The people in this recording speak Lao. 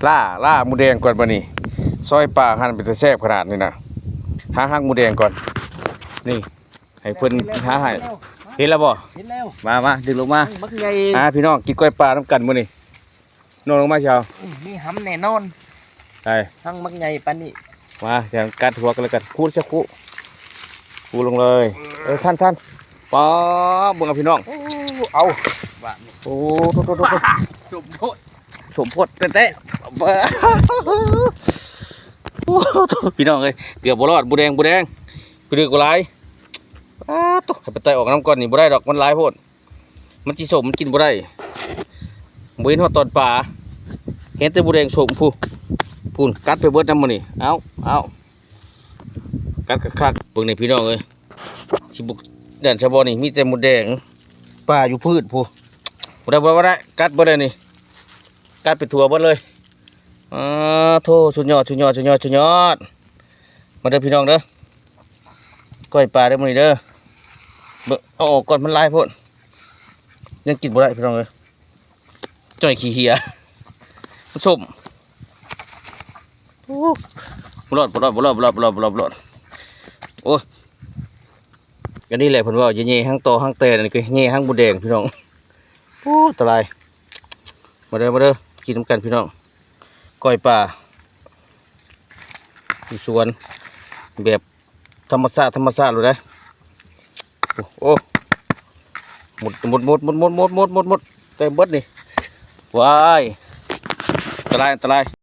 ລ່າ ລ່າໝູແດງກ່ອນບັດນີ້. ຊອຍປາຫັ້ນເປັນຕາແຊບຂະໜາດນີ້ນະ. ຫາຮັກໝູແດງກ່ອນ. ນີ້ ໃຫ້ເພິ່ນຫາໃຫ້. ເຫັນແລ້ວບໍ່? ເຫັນແລ້ວ. ມາ ມາ ດຶງລົງມາ. ບັກໃຫຍ່. ອ່າ ພີ່ນ້ອງ ກິນກ້ອຍປານຳກັນມື້ນີ້. ນ້ອງລົງມາຊິເອົາ. ອືມ ມີຫຳແນ່ນອນ. ໄປ ທັງບັກໃຫຍ່ປານນີ້. ມາ ຈະກັດຫົວກັນແລ້ວກັນ. ຂູດຊະ ຂູດ ຂູດລົງເລີຍ. ເອີ ເອີ ຊັ້ນໆ. ປ້າ ເບິ່ງເອົາພີ່ນ້ອງ. ໂອ້ ເອົາ ບາດນີ້. ໂອ້ ໂທ້ໆ ສົມໂພດ ສົມໂພດແທ້ໆ. ໂອ້ ພີ່ນ້ອງເອີຍ ເກືອບບໍ່ລອດ. ໝູແດງ ໝູແດງ ໄປດຶກບໍ່ຫຼາຍ. ປ້າໂທ້ ໃຫ້ໄປໄຕ່ອອກນຳກ່ອນນີ້ບໍ່ໄດ້ດອກ ມັນຫຼາຍໂພດ. ມັນຊິສົ້ມ ມັນກິນບໍ່ໄດ້. ບໍ່ເຫັນຮອດຕອນປາ ເຫັນແຕ່ໝູແດງສົ້ມພຸ້ນ ພຸ້ນ ກັດໄປເບິດນຳມື້ນີ້. ເອົາ ເອົາ ກັດຄັກໆ. ເບິ່ງນີ້ພີ່ນ້ອງເອີຍ ຊິບຸກແດນຊະບໍ່ນີ້ ມີແຕ່ໝູແດງ ປາຢູ່ພືດພຸ້ນ. ບໍ່ໄດ້ ບໍ່ໄດ້ ບໍ່ໄດ້ ກັດເບິດເລີຍນີ້ ກັດໄປທົ່ວເບິດເລີຍ. ອາໂທ້ ສຸດຍອດ ສຸດຍອດ ສຸດຍອດ ສຸດຍອດ. ມາເດີພີ່ນ້ອງເດີ ກ້ອຍປາເດີມື້ນີ້ເດີ. ເບິ່ງ ເອົາອອກກ່ອນ ມັນຫຼາຍໂພດ ຍັງກິນບໍ່ໄດ້ພີ່ນ້ອງເອີຍ. ຈ່ອຍຂີ້ເຫຍ ມັນສົ້ມ. ໂອ້ ບໍ່ລອດ ບໍ່ລອດ ບໍ່ລອດ. ໂອ້ຍ ອັນນີ້ແຫຼະເພິ່ນເວົ້າ ຢ່າແຍ່ຮັງຕໍຮັງແຕນ ອັນນີ້ກໍແຍ່ຮັງໝູແດງພີ່ນ້ອງ. ໂອ້ ອັນຕະລາຍ. ມາເດີ ມາເດີ ກິນນຳກັນພີ່ນ້ອງ. ກ້ອຍປາຢູ່ສວນ ແບບທຳມະຊາດ ທຳມະຊາດໂລດເດ້. ໂອ້ ໂອ້ ໝົດ ໝົດ ໝົດ ໝົດ ໝົດ ໝົດ ໝົດ ໝົດ ເຕັມເບິດນີ້. ວ້າຍ ອັນຕະລາຍ ອັນຕະລາຍ.